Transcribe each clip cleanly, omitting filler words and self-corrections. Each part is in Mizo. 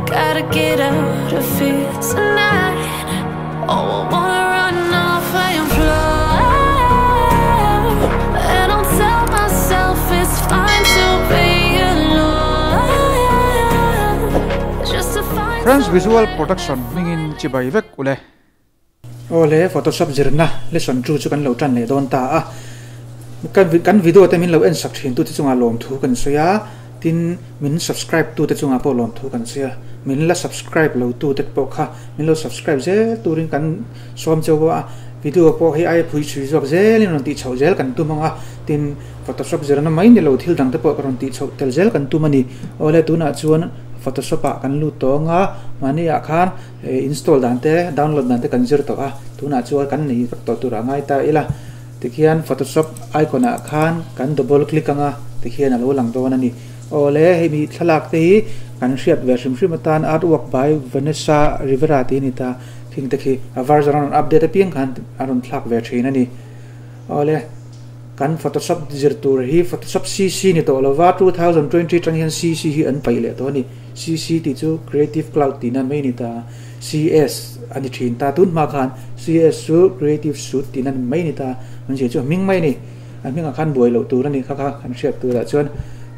Gotta get out of here tonight. Oh, I wanna run off and fly. And I'll tell myself it's fine to be alone. Just to find Friends Visual Production hmingin chibai vek ule. Awle, Photoshop zirna lesson 2 chu kan lo tan leh dawn ta a. Kan video te min lo en sak thin tu te chungah lawmthu kan sawi a, tin min subscribe tu te chungah pawh lawmthu kan sawi a. Min la subscribe lo tu te pawh kha min lo subscribe zel turin kan sawm cheu a. Video pawh hei aia phui chhui zawk zelin rawn tih chhoh zel kan tum ang a, tin Photoshop zirna mai ni lo thil dang te pawh ka rawn tih chhoh tel zel kan tum a ni. Awle, tunah chuan Photoshop ah kan lut tawh ang a, mahni ah khan install dan te download dan te kan zir tawh a, tunah chuan kan nei vek tawh turah ngai ta ila. Tikhian Photoshop icon ah khan kan double click anga tikhian a lo lang dawn a ni. Awle, hei mi thlalak te hi kan hriat ve hrim hrim atan artwork by Vanessa Rivera tih a ni ta. Khing te khi a version a rawn update apiang khan a rawn thlak ve thin a ni. Awle, kan Photoshop zir tur hi Photoshop CC ni tawh lova, 2020 atang hian CC hi an paih leh tawh a ni. CC tih chu Creative Cloud tihna mai a ni ta. CS a ni thin ta. Tun hma khan CS chu Creative Suite tihna mai a ni ta. An zir chu a hming mai a ni. A hmingah khan buai loh tur a ni kha kha kan hriat turah chuan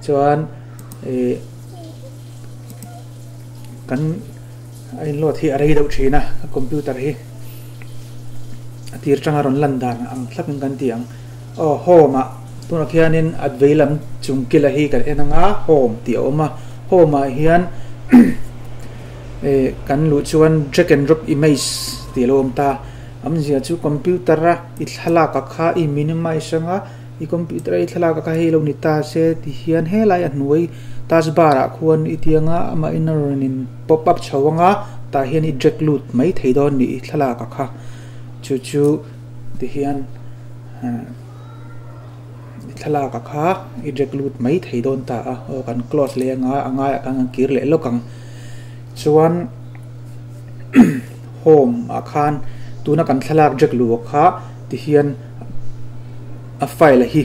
chuan ih kan a inload hi a rei deuh thin a, a computer hi a tir tanga rawn lan dan ang thlapin kan ti ang. Aw home ah tunah khianin a vei lam chung kila hi kan en anga home tih a awm a, home ah hian Eh kan luh chuan drag and drop image tih a lo awm ta. Awmzia chu computer a i thlalak a kha i minimize anga i computer a i thlalak a kha hei lo ni ta se ti hian helai a hnuai task bar ah khuan i ti anga amah in a rawn in pop up chho anga tah hian i drag lut mai thei dawn ni i thlalak a kha chu chu ti hian eh. I thlalak a kha i drag lut mai thei dawn ta a, aw kan close leh anga a ngaiah khan kan kir leh lawk ang. Chuan home ah khan tuna kan thlalak drag luh kha tihian a file hi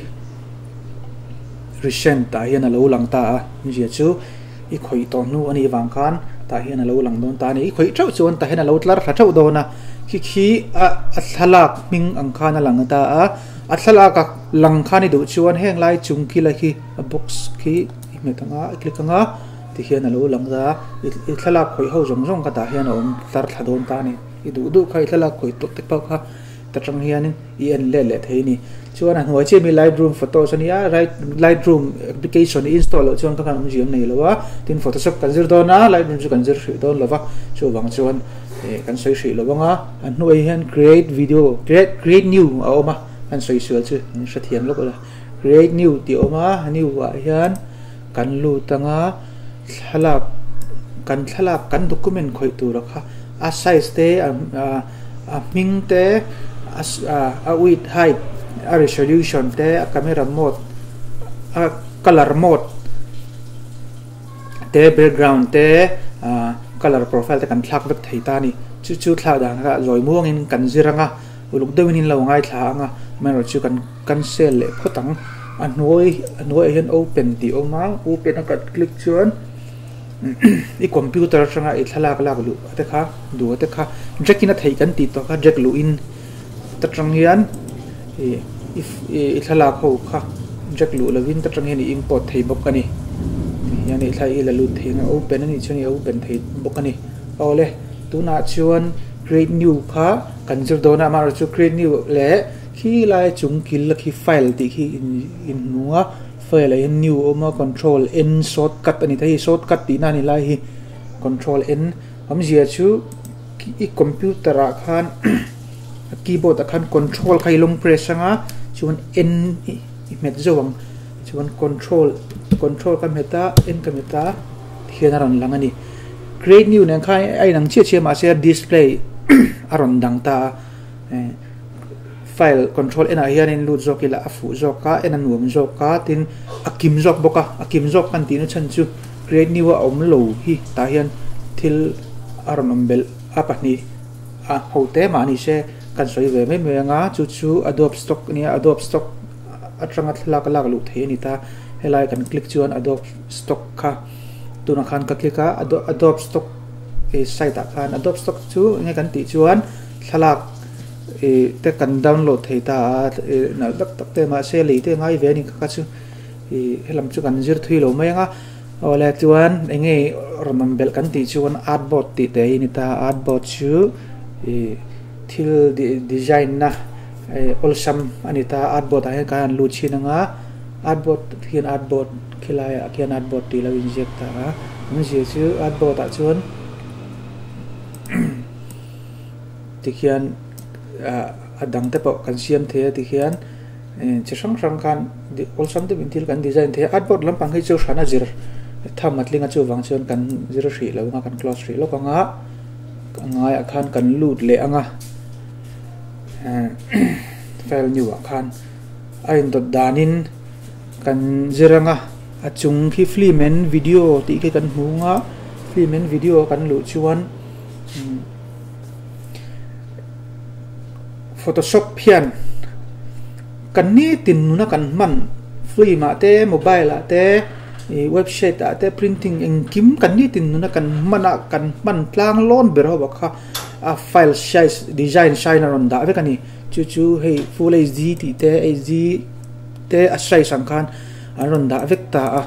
recent ah hian a lo lang ta a, awmzia chu i khawih tawh hnu a nih vang khan tah hian a lo lang dawn ta a ni. I khawih theuh chuan tah hian a lo tlar thla theuh dawn a, khi khi a thlalak hming ang khan a lang ta a. A thlalak a lang khan i duh chuan heng lai chung khi la khi a box khi i hmet ang a i click ang a tikhian a lo lang ta a i thlalak khawih ho zawng zawng kha tah hian a awm tlar thla dawn ta a ni i duh duh kha i thlalak khawih tawh te pawh kha ta tang hianin i en let leh thei a ni chuan a hnuai chiah mi lightroom photos a nia lightroom application i install loh chuan kha khan awmzia an nei lo a tin photoshop kan zir dawn a lightroom chu kan zir hrih dawn lo va chuvang chuan eh kan sawi hrih lo ang a. A hnuai hian create video create create new a awm a kan sawi sual chu an hrethiam lawk ula create new tih a awm a new ah hian kan lut anga thlalak kan thlalak kan document khawih tur a kha a size te a a hming te a a width height a resolution te a camera mode a colour mode te background te ah colour profile te kan thlak vek thei ta a ni chu chu thlak dan kha zawi muangin kan zir ang a uluk deuhin in lo ngaithla ang a amaherawh chu kan cancel leh phawt ang a hnuai a hnuaiah hian open tih a awm a open a kan click chuan i computer atanga i thlalak lak luh te kha duh te kha drag in a theih kan tih tawh kha drag luh in ta tang hian ih i thlalak ho kha drag luh lovin ta tang hian i import thei bawk a ni tihian i thla i la lut thei ang a open a nih chuan i open thei bawk a ni awle tunah chuan create new kha kan zir dawn a amaherawhchu create new leh khi lai chung kil khi file tih khi in hmu a file ah hian new a awm a control n shortcut a ni thei shortcut tihna a ni lai hi control n awmzia chu. I computer ah khan a keyboard ah khan control kha i long press anga chuan n i hmet zauh ang chuan control control ka hmet a n ka hmet a tikhian a rawn lang a ni create new nen khan a inang chiah chiah mahse a display a rawn dang ta a file control n ah hianin lut zawk ila a fuh zawk a en a nuam zawk a tin a kim zawk bawk a a kim zawk kan tihna chhan chu create new a awm lo hi tah hian thil a rawn awm belh a pahnih a ho te mah ni se kan sawi ve mai mai anga chu chu adobe stock ania adobe stock atanga thlalak a lak luh theih a ni ta helai kan click chuan adobe stock kha. Tunah khan ka click a Adobe Stock site ah khan Adobe Stock chu enge kan tih chuan thlalak ih te kan download thei ta a ih nalh tak tak te mahse lei te ngai ve a ni kha chu ih helam chu kan zir thui lo mai ang a awle chuan enge rawn awm belh kan tih chuan artboard tih te hi a ni ta a artboard chu ih thil design na ih awlsam a ni ta a artboard ah hian kan han lut chhin ang a artboard hian artboard khilai ah khian artboard tih lo inziak ta a awmzia chu artboard ah chuan tikhian ah a dang te pawh kan siam thei a tikhian chi hrang hrang khan awlsam deuhin thil kan design thei a artboard lampang hi chu hran a zir tham a tling a chuvang chuan kan zir hrih lo ang a kan close hrih lawk ang a a ngaiah khan kan lut leh ang a file new ah khan a indawt danin kan zir ang a a chung khi film and video tih khi kan hmu ang a film and video kan luh chuan photoshop hian kan nitin nuna kan hman film ah te mobile ah te ih website ah te printing engkim kan nitin nuna kan hman a kan hman tlang lawn ber ho bawk kha a file size design sign a rawn dah vek a ni chu chu hei full hd tih te hd te a size ang khan an rawn dah vek ta a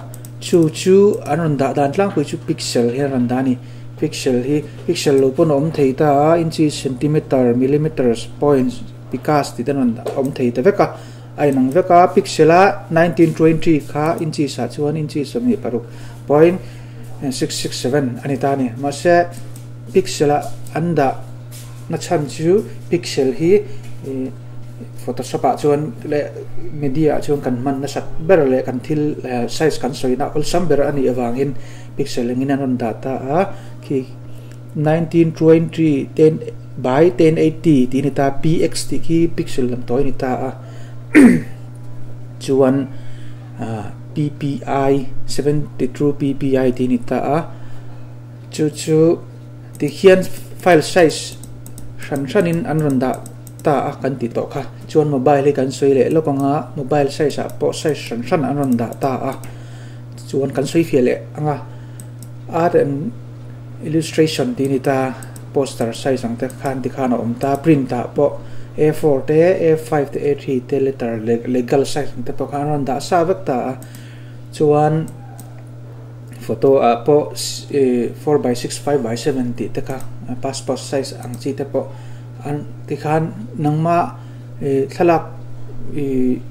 chu chu an rawn dah dan tlangpui chu pixel hian a rawn dah a ni pixel hi pixel lo pawn a awm thei ta a inches centimeter millimeters points picas tih te an rawn awm thei ta vek a a inang vek a pixel a 1920 kha inches ah chuan inches 26.667 a ni ta a ni mahse pixel ah an dah na chhan chu pixel hi ih photoshop ah chuan leh media ah chuan kan hman nasat ber leh kan thil size kan sawi na awlsam ber a nih avangin pixel engin an rawn dah ta a khi 1920 10 by 1080 tih a ni ta px tih khi pixel lam tawi a ni ta a chuan ah ppi 72 ppi tih a ni ta a chu chu tikhian file size hran hranin an rawn dah ta a kan tih tawh kha chuan mobile hi kan sawi leh lawk ang a mobile size ah pawh size hran hran an rawn dah ta a chuan kan sawi fiah leh ang a art and illustration tih a ni ta poster size ang te khan tikhan a awm ta print ah pawh A4 te A5 te A3 te letter legal size ang te pawh khan an rawn dah sa vek ta a chuan photo ah pawh 4 by 6 5 by 7 tih te kha passport size ang chi te pawh an tikhan nangma thlalak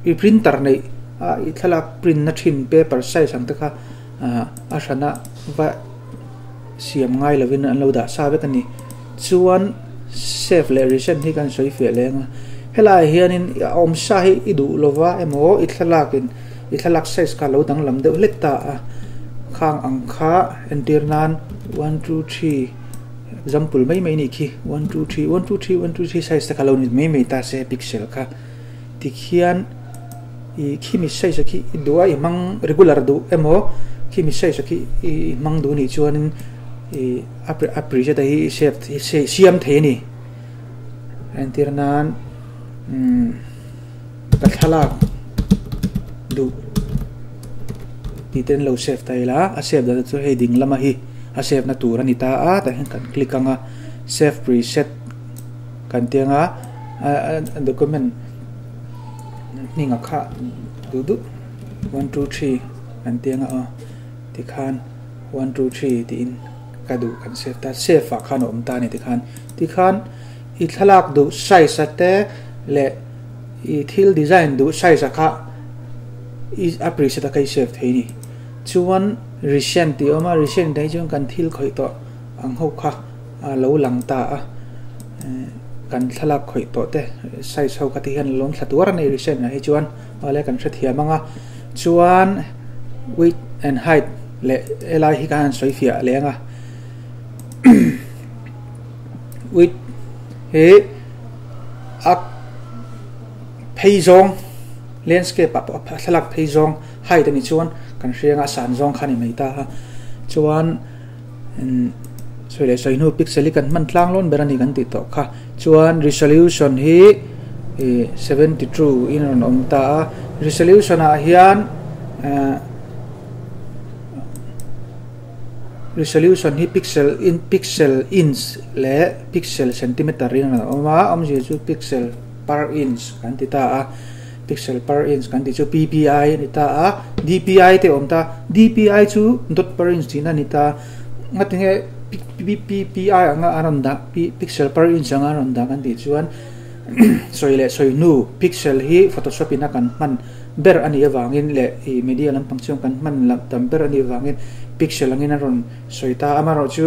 i printer neih a i thlalak print na thin paper size ang te kha a hrana va siam ngai lovin an lo dah sa vek a ni chuan save leh recent hi kan sawi fiah leng a helai hianin a awm sa hi i duh lova emaw i thlalakin i thlalak size kha lo danglam deuh hlek ta a khang ang kha entir nan 1 2 3 example mai mai ni khi 1 2 3 1 2 3 1 2 3 size te kha lo ni mai mai ta se pixel kha tikhian i khimi size khi i duh a i hmang regular duh emaw khimi size khi i hmang duh nih chuanin i a preset hi save siam thei a ni entir nan ka thlalak duh tih ten lo save ta ila a save dan chu hei ding lama hi a save na tur a ni ta a tah hian kan click anga save preset kan tianga a document hninga kha duh duh 1 2 3 kan tianga aw tikhan 1 2 3 tiin ka duh kan save ta save ah khan a awm ta a ni tikhan tikhan i thlalak duh size a te leh i thil design duh size a kha i a preset a kha i save thei ni chuan recent tih a awm a recent te hi chuan kan thil khawih tawh ang ho kha a lo lang ta a kan thlalak khawih tawh te size ho kha ti hian lawm thla tur a ni recent ah hi chuan awle kan hrethiam ang a chuan width and height leh helai hi khan sawi fiah leh ang a width hi a phei zawng landscape ah pawh a thlalak phei zawng height ani chuan kan hrianga a san zawng kha ani mai ta a chuan sawi leh sawi hnu pixel hi kan hman tlang lawn ber ani kan tih tawh kha chuan resolution hi 72 in rawn awm ta a resolution ah hian. Resolution hi pixel in pixel inch leh pixel centimeter in a awm a, awmzia chu pixel per inch kan ti ta a, pixel per inch kan tih chu ppi a ni ta a, dpi te a awm ta, dpi chu dot per inch tihna a ni ta, ngatinge ppi anga a rawn dah pixel per inch anga a rawn dah kan tih chuan sawi leh sawi hnu pixel hi photoshop in a kan hman ber a nih avangin leh ih media lampang chuan kan hman lam tam ber a nih avangin pixel angin a rawn sawi ta a, amaherawhchu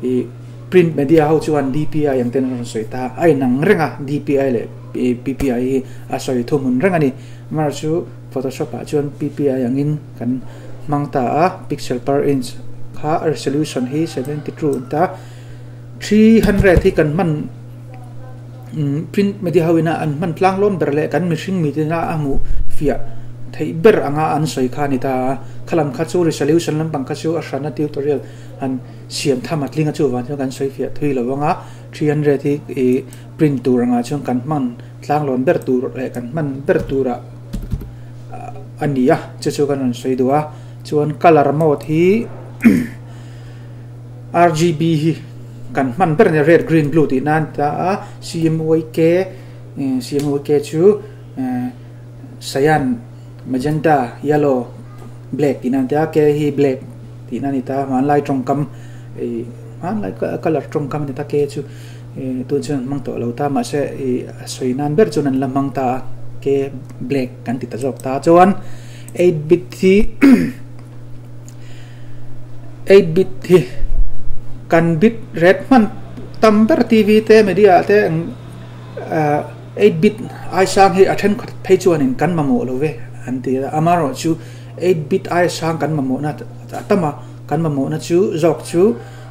ih print media ho chuan dpi ang ten a rawn sawi ta a, a inang reng a dpi leh ppi hi a sawi thuhmun reng a ni, amaherawhchu photoshop ah chuan ppi angin kan hmang ta a, pixel per inch kha resolution hi 72 a ni ta, 300 hi kan hman. Print media ho ina an hman tlang lawn ber leh kan mihring mite ina a hmuh fiah theih ber anga an sawi kha a ni ta a. Khalam kha chu resolution lampang kha chu a hrana tutorial han siam tham a tling a chuvang chuan kan sawi fiah thui lo anga 300 hi ih print tur angah chuan kan hman tlang lawn ber tur leh kan hman ber tura a ni a chu chu kan rawn sawi duh a. Chuan colour mode hi RGB hi kan hman ber a ni red green blue tih nan ta a CMYK CMYK chu cyan magenta yellow black tih nan a ni ta a K hi black tih nan a ni ta a hmanlai tawngkam ih hmanlai colour tawngkam a ni ta K chu tun chuan an hmang tawh lo ta mahse ih a sawi nan ber chuan an la hmang ta a K black kan ti ta zawk ta chuan 8 bit hi. 8 bit hi kan bit ret hman tam ber TV te media ah te eng ah 8 bit ai sang hi a thenkhat phei chuanin kan mamawh lo ve an ti a amaherawh chu 8 bit ai sang kan mamawh na a tam a kan mamawh na chu zawk chu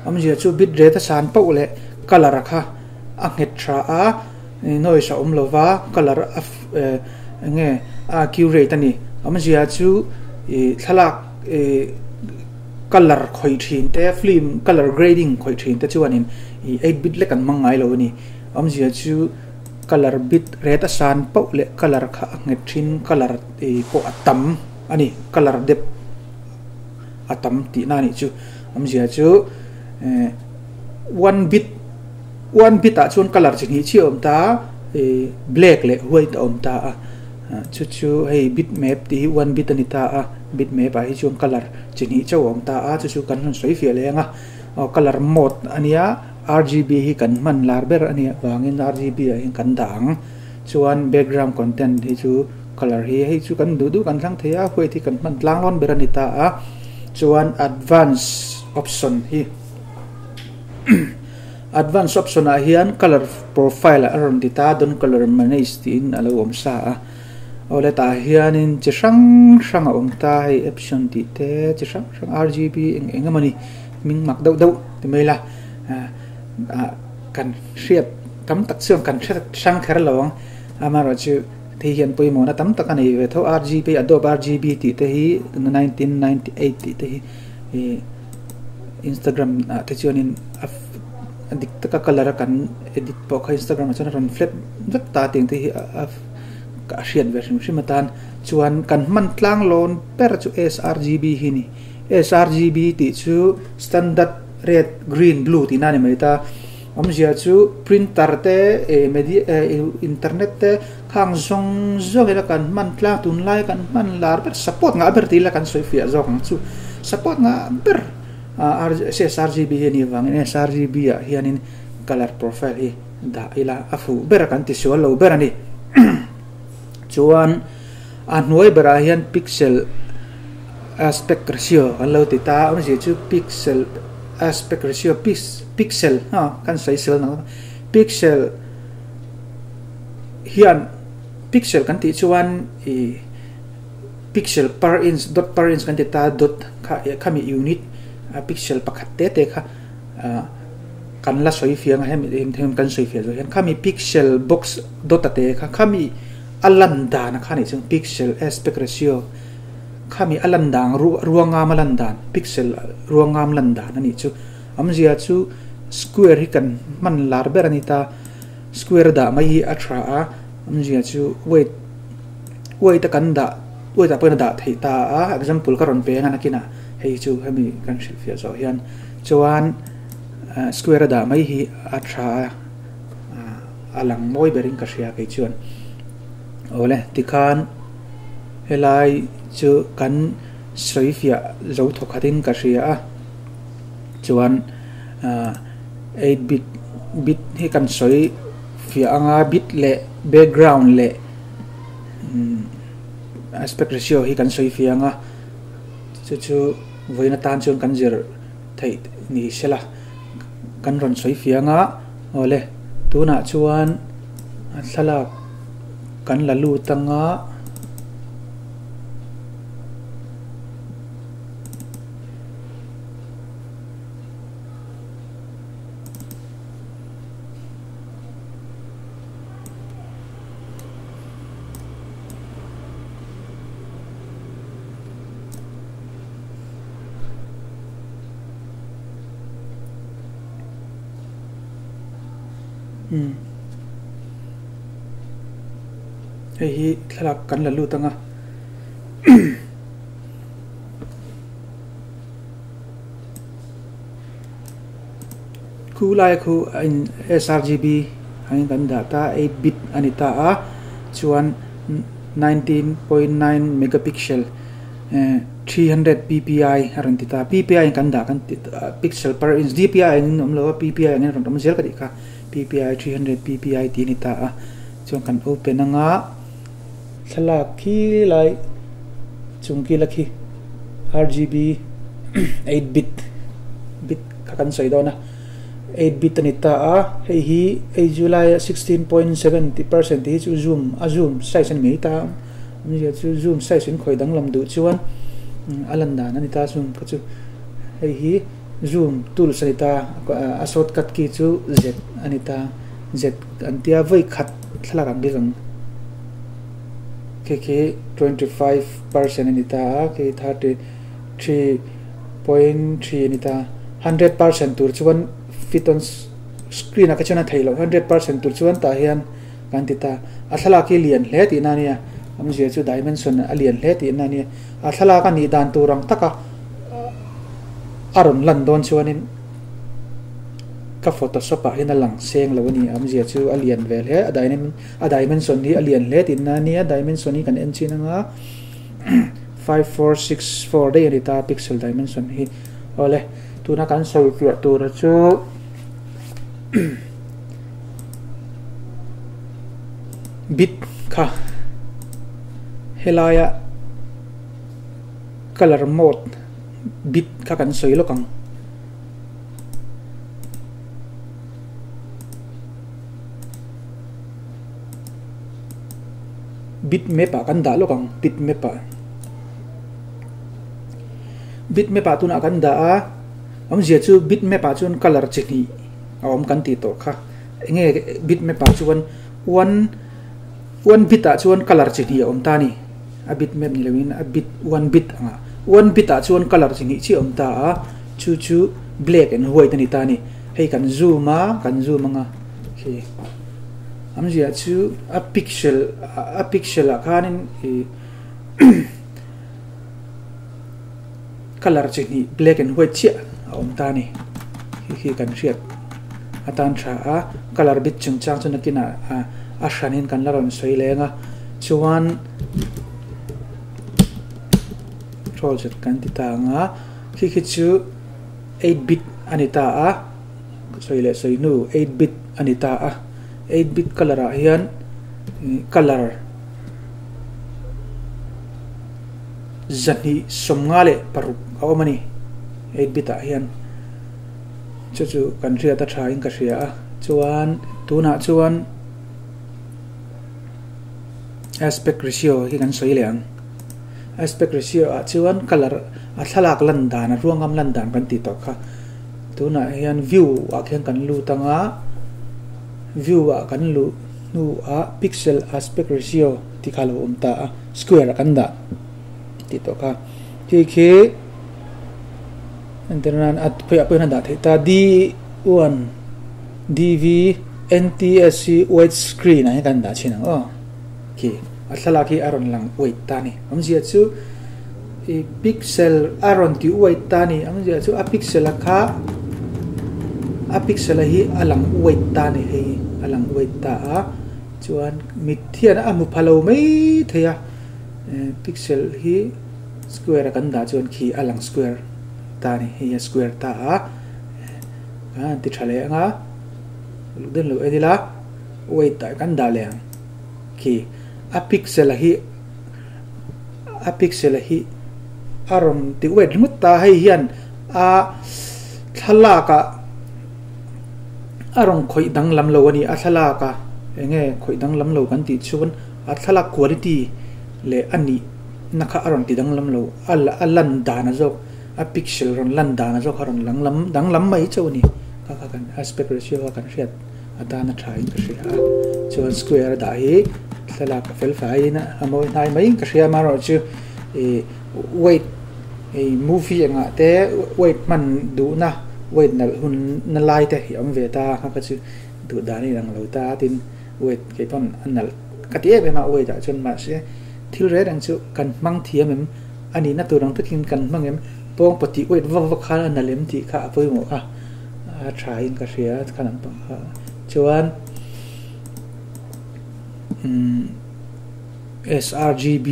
awmzia chu bit ret a san pauh leh colour kha a nghet tha a noise a awm lo va colour a eng nge a accurate a ni awmzia chu ih thlalak. Ih colour khawih thin te film colour grading khawih thin te chuanin ih 8 bit lek an hmang ngai lo a ni. Awmzia chu colour bit ret a san pauh leh colour kha a nghet thin colour ih pawh a tam a ni colour depth a tam tihna a nih chu. Awmzia chu eh one bit one bit ah chuan colour chi hnih chiah a awm ta a ih black leh white a awm ta a. Chu chu hei bit map tih hi one bit a ni ta a, bit map ah hi chuan colour chi hnih chauh a awm ta a, chu chu kan rawn sawi fiah leh ang a, aw colour mode a nia RGB hi kan hman lar ber a nih avangin RGB ah hian kan dah ang, chuan background content hi chu colour hi hei chu kan duh duh kan thlang thei a, white hi kan hman tlang lawn ber a ni ta a, chuan advance option hi. Advance option ah hian colour profile ah a rawn ti ta a, don't colour manage tiin a lo awm sa a. Awle tah hianin chi hrang hrang a awm ta hei option tih te chi hrang hrang RGB eng eng emawni hming mak deuh deuh ti mai la ah kan hriat tam tak chuan kan hre hrang kher lo ang amaherawhchu hei hian pawimawhna tam tak a nei ve tho RGB Adobe RGB tih te hi 1998 tih te hi ih. Instagram ah te chuanin a a dik taka colour a kan edit pawh kha Instagram ah chuan a rawn flap vek ta tih ang te hi a a hriat ve hrim hrim atan chuan kan hman tlang lawn ber chu srgb hi a ni srgb tih chu standard red green blue tih na a ni mai ta awmzia chu printer te eh media eh internet te khang zawng zawng ila kan hman tlang tunlai kan hman lar ber support ngah ber tih ila kan sawi fiah zawk ang chu support ngah ber ah srgb hi a nih avangin srgb ah hianin colour profile hi dah ila a fuh ber a kan ti sual lo ber a ni chuan a hnuai berah hian pixel aspect ratio kan lo ti ta a awmzia chu pixel aspect ratio pixel kan sawi sel ang pixel. Hian pixel kan tih chuan ih pixel per inch dot per inch kan ti ta dot kha khami unit a pixel pakhat te te kha ah kan la sawi fiang a hemi hemi kan sawi fiah zawh hian khami pixel box dot a te kha khami a lan dan a kha nih chuan pixel aspect ratio khami a lan dan ruangam a lan dan pixel ruangam lan dan a nih chu awmzia chu square hi kan hman lar ber a ni ta. Square dah mai hi a tha a, awmzia chu weight weight a kan dah weight ah pawhin a dah theih ta a, example ka rawn pe ang a nakinah hei chu hemi kan hrilhfiah zawh hian Chuan square a dah mai hi a tha a, a lang mawi berin ka hria kei chuan. Awle tikhan helai chu kan sawi fiah zo thawk khatin ka hria a, chuan 8 bit bit hi kan sawi fiah anga bit leh background leh aspect ratio hi kan sawi fiah anga chu chu vawiin atan chuan kan zir theih ni sela kan rawn sawi fiah anga awle tunah chuan a thlalak kan la lut anga. Umm hei hi thlalak kan la lut ang a. Khu lai khu a in srgb angin kan dah ta 8 bit a ni ta a chuan 19.9 megapixel 300 ppi a rawn ti ta ppi in kan dah kan ti pixel per inch dpi angin a awm lo a ppi angin a rawn awm zel ka tih kha ppi 300 ppi tih a ni ta a chuan kan open anga thlalak khi lai chung kila khi rgb 8 bit bit kha kan sawi dawn a 8 bit a ni ta a hei hi hei chu laia 16.7 tih percent tih hi chu zoom a zoom size a ni mai ta a awmzia chu zoom size in khawi danglam duh chuan a lan dan a ni ta zoom kha chu hei hi zoom tools a ni ta a shortcut key chu z a ni ta z an tia vawi khat thlalak ang bik ang khi khi 25% a ni ta a khi 33.3 a ni ta 100% tur chuan fit on screen ah kha chuan a theih loh 100% tur chuan tah hian kan ti ta a thlalak hi lian hle tihna a nia awmzia chu dimension a lian hle tihna a nia a thlalak a nih dan tur ang taka a rawn lan dawn chuanin ka photoshop ah hian a lang seng lo a ni awmzia chu a lian ve hle a a dimension hi a lian hle tihna a nia dimension hi kan en chin anga 5464 daih a ni ta pixel dimension hi awle tuna kan sawi fiah tura chu bit kha helaia color mode bit kha kan sawi lawk ang. Bitmap ah kan dah lawk ang bitmap ah bitmap ah tunah kan dah a awmzia chu bitmap ah chuan colour chi hnih a awm kan tih tawh kha enge bitmap ah chuan one one bit ah chuan colour chi hnih a awm ta a ni a bitmap ni loin a bit one bit ang ah one bit ah chuan colour chi hnih chiah a awm ta a chu chu black and white a ni ta a ni hei kan zoom a kan zoom ang a khi. Amzia chu a pixel a pixel ah khanin ih colour chi hnih black and white chiah a awm ta a ni hei hi kan hriat atan tha a colour bit chungchang chu nakinah a hranin kan la rawn sawi leng a chuan control zet kan ti ta ang a khi khi chu 8 bit a ni ta a. Sawi leh sawi hnu 8 bit a ni ta a, 8 bit colour ah hian colour 256 a awm a ni 8 bit ah hian chu chu kan hriat a tha in ka hria a chuan tunah chuan aspect ratio hi kan sawi leh ang aspect ratio ah chuan colour a thlalak lan dan a ruangam lan dan kan tih tawh kha. Tunah hian view ah khian kan lut ang a, view ah kan luh hnu ah pixel aspect ratio tih kha a lo awm ta a, square ah kan dah tih tawh kha. Khi khi entirnan a khawiah pawh hian a dah theih ta D1 DV NTSC white screen ah hian kan dah chhin ang aw. Khi a thlalak hi a rawn lang white ta a ni. Awmzia chu i pixel a rawn ti uai ta a ni. Awmzia chu a pixel a kha A pixel a hi a lang white ta a ni hei a lang white ta a chuan mit hian a hmu pha lo mai thei a pixel hi square a kan dah chuan khi a lang square ta a ni hei a square ta a kan han ti tha leh ang a uluk deuh lo en ila white ah kan dah leh ang khi a pixel a hi a pixel a hi a rawn ti white ringawt ta a hei hian a thlalak ah a rawn khawih danglam lo a ni a thlalak a eng nge khawih danglam lo kan tih chuan a thlalak quality leh a nih na kha a rawn ti danglam lo a a lan dan a zawk a pixel rawn lan dan a zawk a rawn lang lam danglam mai chauh a ni kha kha kan aspect ratio kha kan hriat atan a tha in ka hria a chuan square a dah hi thlalak a fel fai in a mawi hnai mai in ka hria amaherawhchu ih weight hei movie engah te weight hman duhna weight nalh hun na lai te hi a awm ve ta a kha chu duh dan a inang lo ta a tin weight kei pawn a nalh ka ti em em a weight ah chuan mahse thil reng reng chu kan hmang thiam em a nihna tur ang takin kan hmang em pawng pawh tih weight vak vak khan a nalh em tih kha a pawimawh a a tha in ka hria kha lampang kha chuan umm S_R_G_B.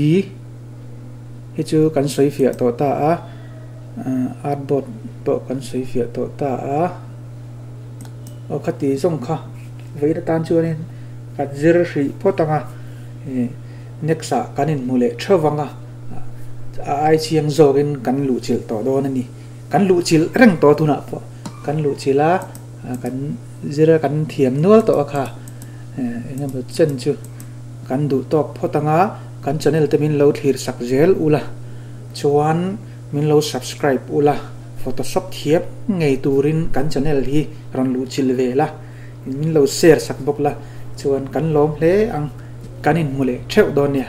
Hei chu kan sawi fiah tawh ta a, artboard pawh kan sawi fiah tawh ta a, aw khati zawng kha vawiin atan chuanin kan zir hrih phawt ang a, ih next ah kan inhmu leh theuh vang a, a ai chiang zawkin kan luhchilh tawh dawn a ni, kan luhchilh reng tawh tunah pawh kan luhchilh a, kan zir a kan thiam nual tawh a kha eng emaw chen chu kan duh tawk phawt ang a. Kan channel te min lo thlir sak zel ula, chuan min lo subscribe ula, photoshop thiam ngei turin kan channel hi rawn luh chilh ve la, min lo share sak bawk la, chuan kan lawm hle ang, kan inhmu leh theuh dawn nia.